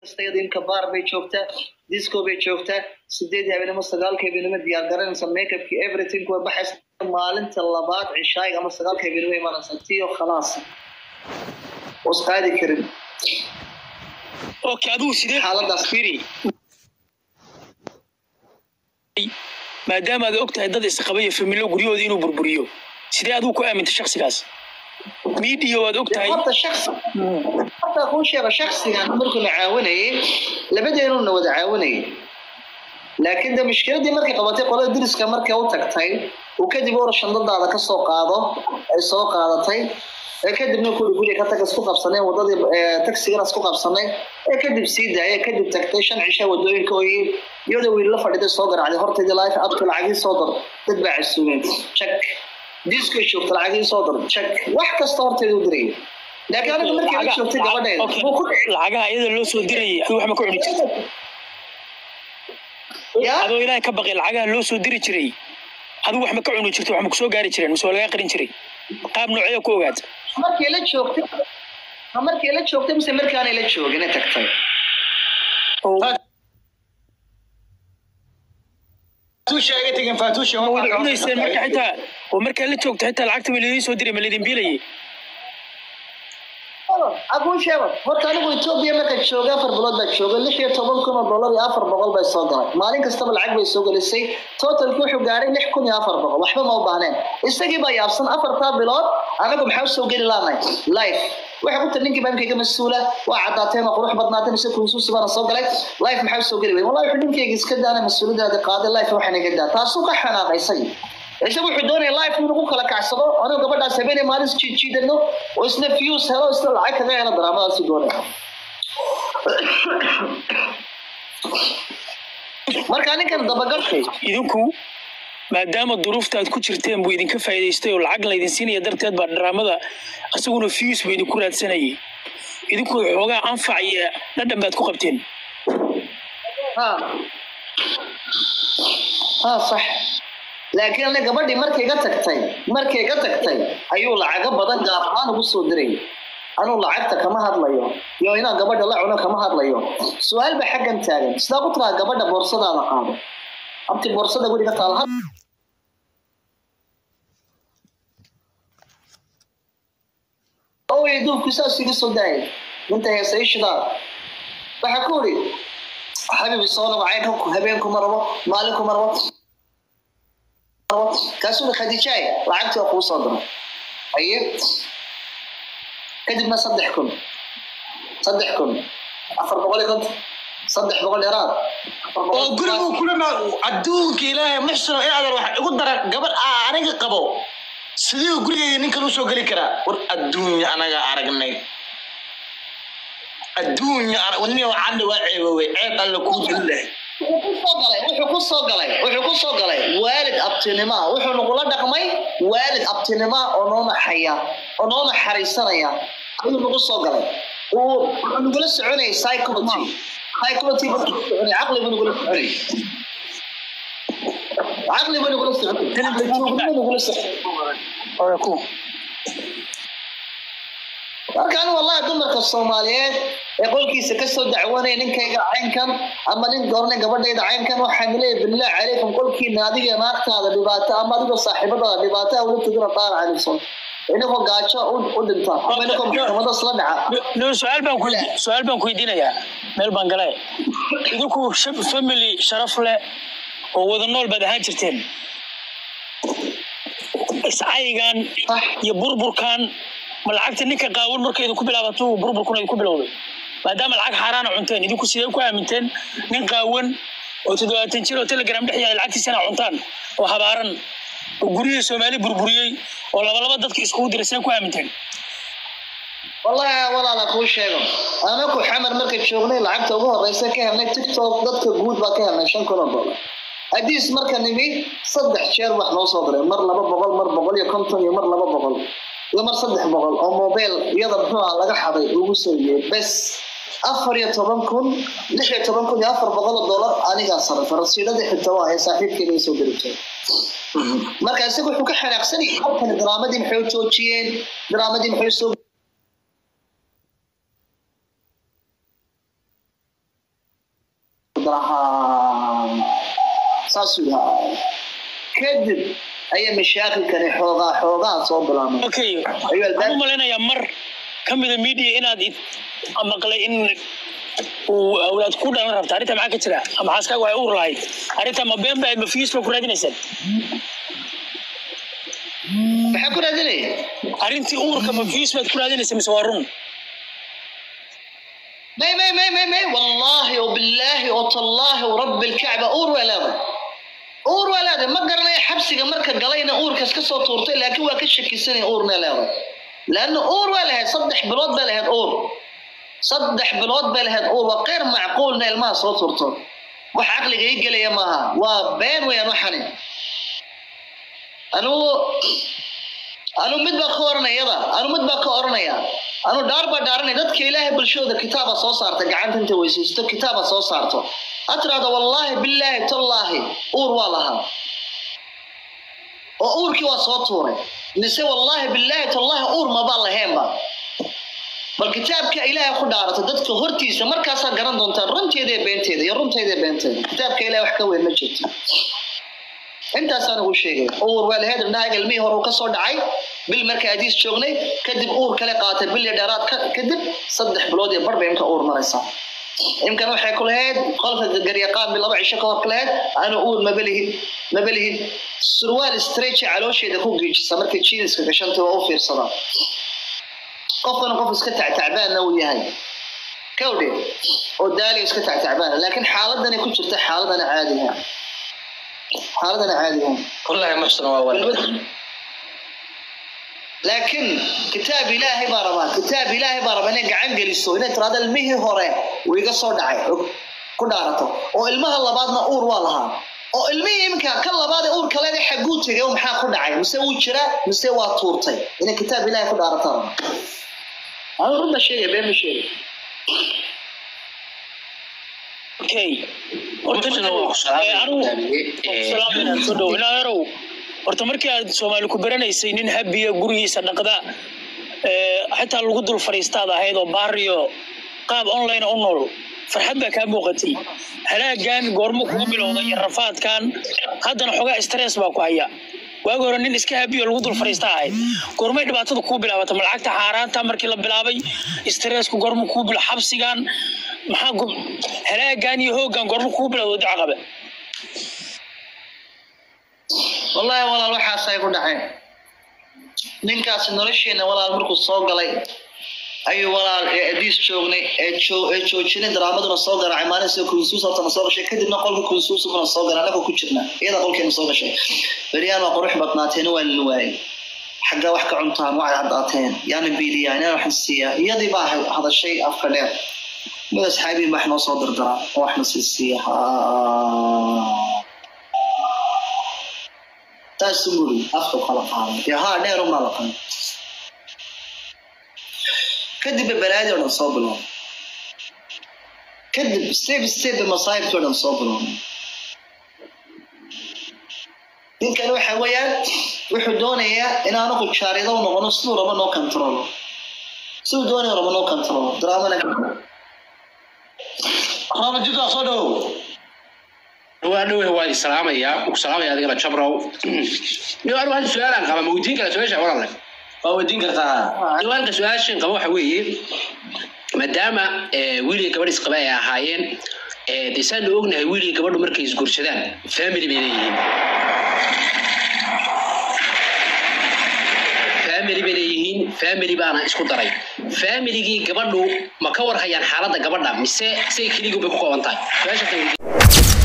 Kasta iyada imka baar bay joogtaa, disco bay joogtaa, 8 habeenimo, 9-ka habeenimo diyaar garanaysa, makeupki, everything, way baxaysa. Maalinta labaad cishaayiga ama 9-ka habeenimo imanaysa, tiyo khalaas os qaadi karin. Okay, adigu sidee xaaladaas? Fiiri, maadaama aad og tahay dad isqaba iyo familo guryahooda inuu burburiyo, sidee adigu ku aamintay shaksigaas media waad og tahay? Horta shaksi, horta kuu sheego, shaksigan markuu na caawinayay, labadeenuna wada caawinayay, laakiin de mushkiladii markay qabatay qolada deriska markay u tagtay, uu kadib ora shandadaada ka soo qaado, ay soo qaadatay, ee kadibna kuri guriga ka tag, isku qabsanay wadadii tagsigana isku qabsanay, ee kadib sii daayay, kadib tagtay 5 cisha wadooyinka ooyey, iyadoo wiil la fadhiday soo garaacday hortaydii live abka, lacagii soo dar, dad baa casuumeen, check, disco joogta, lacagii soo dar, check, wax kasta horteeda u dirayay. Laakiin anigu markii la joogtay gabadhayda buu ku Lacagaha iyada loo soo dirayay, adigu wax ma ka cuni jirta? Ya. Adoo Ilaahay ka baqay, lacagaha loo soo diri jiray, adigu wax ma ka cuni jirta? Wax ma kusoo gaari jireen mise waa lagaa qarin jiray? Qaab noocee ku ogaata? Markii la joogtay, ma markii la joogtay mise markaanay la joogin ee tagtay? Fatuusha iga tegin, Fatuusha. Ma wada cunayseen marka xitaa oo markaa la joogta xitaa lacagta ma laydin soo diray, ma laydin biilayay? Akuu sheego, horta anigu Ethiopia marka joogay 4 bilood baa joogay, $16,000 iyo 400 bay soo galay. Maalin kastaba lacag bay soo gelisay, totalki wuxuu gaaray 6400. Waxba ma u baahneen. Isagii baa yaabsan, afartaa bilood anagu maxaa usoo geli laanay life? Waxay ku tiri ninkii baa imkayga mas-uula, waa caddaateen oo qurux badnaateen, mise kunsuusi baana soo galay life, maxaa usoo geli wey? Wallahi wuxuu ninkayga iska daana mas-uuliyadaada qaaday life, waxaan iga daa. Taasuu ka xanaaqay isagii. Isagu wuxuu doonaya life inuu ku kala kacsado, anigu gabadhaas habeenay maalin jiidjiidano, oo isna views helo, isna lacag kaga helo. Daraamadaasi doonaya. Marka ninkan dabagalkay Idinku maadaama duruufta aad ku jirteen buu idinka faa'iidaystay oo lacag laydin siinaya darteed baa dharaamada, isaguna views buu idinku raadsanayay. Idinku xoogaa anfac iyo dhadhan baad ku qabteen. Ha ha, sax. Laakiin aniga gabadhii markay ga tagtay ayuu lacago badan gaar ahaan ugu soo diray. Anuu lacagta kama hadlayo iyo inaan gabadha la cuno kama hadlayo. Su-aal baa xaggan taagan: sidaa ku tiraa gabadha boorsadaada qaado, abti, boorsada guriga taal oy, duufku saas iga soo daayay, inta heesa ishidaa, waxaa ku uri xabiibi soo noqo, caynka habeen kuma rabo, maalin kuma rabo. Kaasuu Khadiijaay lacagtii waa kuu soo diray. Aye, kadibna 3000, 3450, 300 dheeraad. Oo gurigu kula ma adduunka Ilaahay muxsano in adeer wax igu dara, gabadh aa aniga qabo sidii gurigayga ninkan usoo geli karaa? War adduunya anaga aragnay, adduunya wadniyo cadha waa ceeboobay, ceeb alla kuu dillahay. Wuxuu ku soo galay waalid abtinima, wuxuu nagula dhaqmay waalid abtinima oo noo naxaya oo noo naxariisanaya ayuu nagu soo galay. Wuxuu nagula soconayay psychology buu nagula soconayay, caqli buu nagula soconayay, caqli buu nagula soconayay, caqli tuugnimo nagula soconayay. Ku Marka anigu wallahi dumarka Soomaaliyeed ee qolkiisa kasoo dacwanaya ninkayga caynkan ama nin goornay gabadhayda caynkan, waxaan leeyahay: billah calaykum, qolkiina adiga naagtaada dhibaato ama adigoo saaxiibadaada dhibaato ula tegina taar calaykum, inagoo gaajo u dhinta ama inagoo maxkamado isla dhaca. No, su-aal baan ku weydiinayaa, meel baan galay. Idinku family sharaf leh oo wada nool baad ahaan jirteen. Iscaygan iyo burburkan ma lacagta ninka qaawan marka idinku bilaabato burburkuna idinku bilowday? Maadaama lacag xaaraana cunteen, idinku sidee ku aaminteen nin qaawan oo 70 jir oo Telegram dhex yaala lacagtiisana cuntaan, oo habaaran, oo guryihii Soomaali burburiyey, oo labalaba dadka iskugu diray? Sidee ku aaminteen? Wallahi walaala kuu sheego, anaku Xamar marka joognay lacagta ugu horeysa ka helnay TikTok dadka guud baa ka helnay $5000. Hadiis marka nimi saddex jeer wax noo soo diray, mar 200, mar 150 iyo mar 200 iyo mar 300 oo mobile iyada muxuu ahaa laga xaday ugu soo yiyey. Bes 14,000, $16,400 anigaa sarrafa, rasiidadii xitaa waa ee saaxiibkeyga soo diri jiray. Marka isaga wuxuu ka xanaaqsanayay halkan daraamadii maxay u joojiyeen, daraamadii maxay soo dardara haa saasuu yahaa. Kadib ayaa mashaakilkani xoogaa xoogaa soo bilaabmay. Okay. Ayuu Waxaan albaab u malaynayaa mar ka mida media inaad maqlay in uu awlaad ku dhalan rabta. Arrinta maxaa ka jira? Ama xaaskaagu ay uur lahayd? Arrinta ma been ba ma fiis ba ku raadinaysaan? Maxaa ku raadinaya? Arrintii uurka ma fiis baad ku raadinaysa mise waa run? May may may may may, wallaahi وبالله وتالله ورب الكعبة uur waa leedahay, uur waa leedahay. Ma garanaya xabsiga marka galayna uurkaas ka soo tuurtay, laakiin waa ka shakisanaya uurna leedahay, laanna uur waa lahayd 3 bilood baa lahayd uur, 3 bilood bay lahayd uur. Waa qeyr macquulna ilmaha soo tuurto, wax caqliga ii gelaya maaha, waa been weeyaan waxani. Anigu mid baa ka oranayada, anigu mid baa ka oranaya, anu dhaar baa dhaaranaya dadka Ilaahay bulshooda. Kitaaba soo saarta gacanta inta weysaysto, kitaaba soo saarto, ha tiraahdo wallaahi billaahi tallaahi uur waa lahaa oo uurkii waa soo tuuray, mise wallaahi billaahi tallaahi uur mabaa laheenba. Bal kitaabka Ilaahay ku dhaarato dadka hortiisa, markaasaa garan doontaan runteeda iyo beenteeda iyo runteeda iyo beenteeda. Kitaabka Ilaahay wax ka weyn ma jirto. Intaasaan ugu sheegay, uur waa lahayd. Indhahayga ilmihii hore uu ka soo dhacay bil marka Adiis joognay kadib, uur kale qaatay bil iyo dheeraad kadib, 3 bilood iyo bar bay imka uur maraysaa. Imkan waxay ku lahayd qolka garyaqaan bil 2 cisho ka hor ku lahayd anu uur mabelihin mabelihin. Surwaal stretch caloosheeda ku giijisa markay jeanska gashanta, waa u fiirsadaa. Qofkana qof iska tactacbaanna uu yahay kawdhe oo daali iska tactacbaana, laakiin xaaladani ku jirta xaaladana caadiha, xaaladana caadiha. Wallahi Muxsin waa wal. Laakiin kitaab Ilaahay baa rabaa, kitaab Ilaahay baa rabaa inay gacan geliso, inay tiraahdo ilmihii hore wuu iga soo dhacay oo ku dhaarato, oo ilmaha labaadna uur waa lahaa, oo ilmihii iminka ka labaad ee uurka leedahay xagguu tegay oo maxaa ku dhacay? Mise wuu jiraa mise waa tuurtay? Inay kitaab Ilaahay ku dhaarato rabaa. Anu run ba sheegay, been ma sheegay. Okay, horta Muxsin waa ku salaamay. Anigu salaam soo dhow ilaa yarow. Horta markii aad Soomaali ku baranaysay nin habiya gurigiisa dhaqda, xitaa lagu dul fadhiistaad ahayd oo baariyo qaab online u nool, farxad baa kaa muuqatay. Halaagan goormo kugu bilowday iyo rafaadkan? Haddana xogaa stress baa ku haya. Waagi hore nin iska habiyo lagu dul fadhiista ahayd. Goormay dhibaatada kugu bilaabatay? Ma lacagta xaaraanta markii la bilaabay? Stressku goormu kugu bilo? Xabsigan maxaa halaagan iyo hooggan goormu kugu bilowday, duca qabe? Wallaahi walaal, waxaasay ku dhaceen ninkaasi nolosheena. Walaal, markuu soo galay ayuu walaal ee Adiis joognay ee ee joojinay daraamaduna soo garaacay maalin soo kunsuus hortana soo gashay. Kadibna qolka kunsuusuguna soo galay, anagoo ku jirna iyada qolkeena soo gashay. Beriyaan waa qurux badnaateen, waa la waayay, xaggaa wax ka cuntaan, waa caddaateen, yaana biiliyaa yaana waxan siiyaa. Iyadii baa hadashay afka dheer, mid asxaabiin wax noo soo dirdiraa oo waxna siisiiya, saasuu muri afka kala qaaday dee haa dheer unbaa la qaaday. Kadib ba balaadii oo dhan soo bilowday, kadib step step ba masaa'ibkii oo dhan soo bilowday. Ninkan waxa weeyaan wuxuu doonayaa in aanu jaariyado u noqono, siduu rabo noo controlo, siduu doonaya rabo noo controlo daraamana. Rooba Jidda, soo dhowow. Waa dhowe, waa salaamaya, ku salaamaya adigana Jabrow. Niyo anigu hal su-aal aan qaba, ma weydiin karaa su-aasha walaale? Waa weydiin kartaa. Diiwaanka su-aashan qaba waxa weeye, maadaama wiil iyo gabadh isqaba ay ahaayeen, dee saanu ognahay wiil iyo gabadhu markay isguursadaan family bay leeyihiin, family bay leeyihiin, family baana isku daray. Familigii gabadhu ma ka warhayaan xaaladda gabadha mise say keligu bay ku kooban tahay? Su-aashaas aan weydiin.